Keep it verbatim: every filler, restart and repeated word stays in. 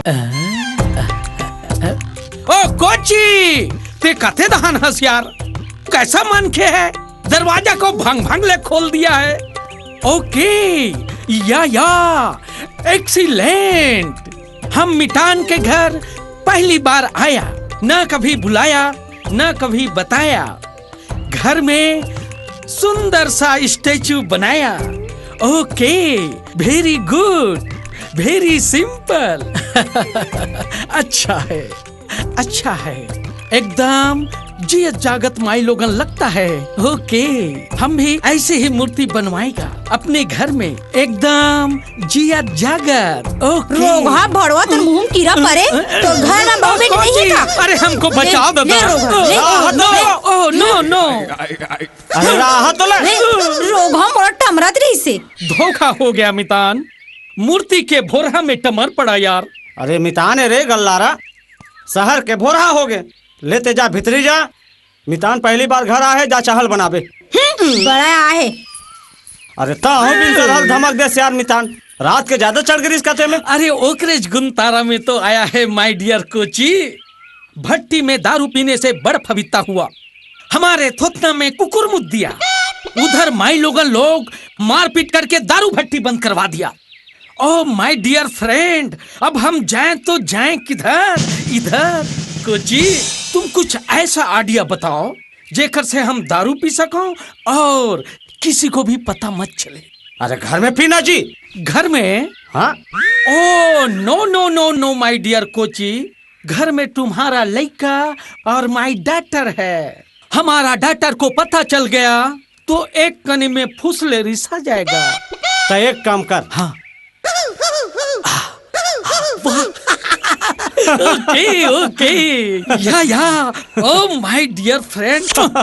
ओ कोची, ते कते दहान हस यार? कैसा मनखे है, दरवाजा को भंग भंग ले खोल दिया है। ओके, या या, एक्सीलेंट। हम मितान के घर पहली बार आया, ना कभी बुलाया, ना कभी बताया। घर में सुंदर सा स्टैचू बनाया। ओके, वेरी गुड, वेरी सिंपल। अच्छा है, अच्छा है, एकदम जियत जागत माई लोगन लगता है। ओके, हम भी ऐसे ही मूर्ति बनवाएगा अपने घर में, एकदम जियत जागत। ओके। रोगहा भड़वा, तोर मुंह में कीरा परे, तोर घर में बहू बेटी नहीं है का? अरे, हमको बचाओ दादा। ले रोगहा, ले, राहत दो। ले। ओ, नो, नो। अरे, राहत तो ले। ले, रोगहा मोर टमरत रहिसे। धोखा हो गया मितान, मूर्ति के भोरहा में टमर पड़ा यार। अरे मितान है रे गल्लारा, शहर के भोरहा हो गए। ले ते जा भीतरी जा, मितान पहली बार घर आहे, जा चाहल बनाबे। हम्म, बड़ा आहे। अरे ता हो बिन सरहल धमक दे सियार मितान, रात के ज्यादा चढ़ गिरिस कथे में। अरे ओकरेज गुन तारा में तो आया है माय डियर कोची। भट्टी में दारू पीने से बड़ फबित्ता हुआ, हमारे थोथना में कुकुर मुत दिया। उधर माई लोगन लोग मारपीट करके दारू भट्टी बंद करवा दिया। ओ माय डियर फ्रेंड, अब हम जाएं तो जाएं किधर? इधर। कोची, तुम कुछ ऐसा आइडिया बताओ जेकर से हम दारू पी सको और किसी को भी पता मत चले। अरे घर में पीना जी। घर में? हाँ। ओ नो नो नो नो माय डियर कोची, घर में तुम्हारा लइका और माय डॉटर है। हमारा डॉटर को पता चल गया तो एक कनी में फुसले रिसा जाएगा। तो एक काम कर। हाँ। ओके, ओके। या या। Oh my dear friend.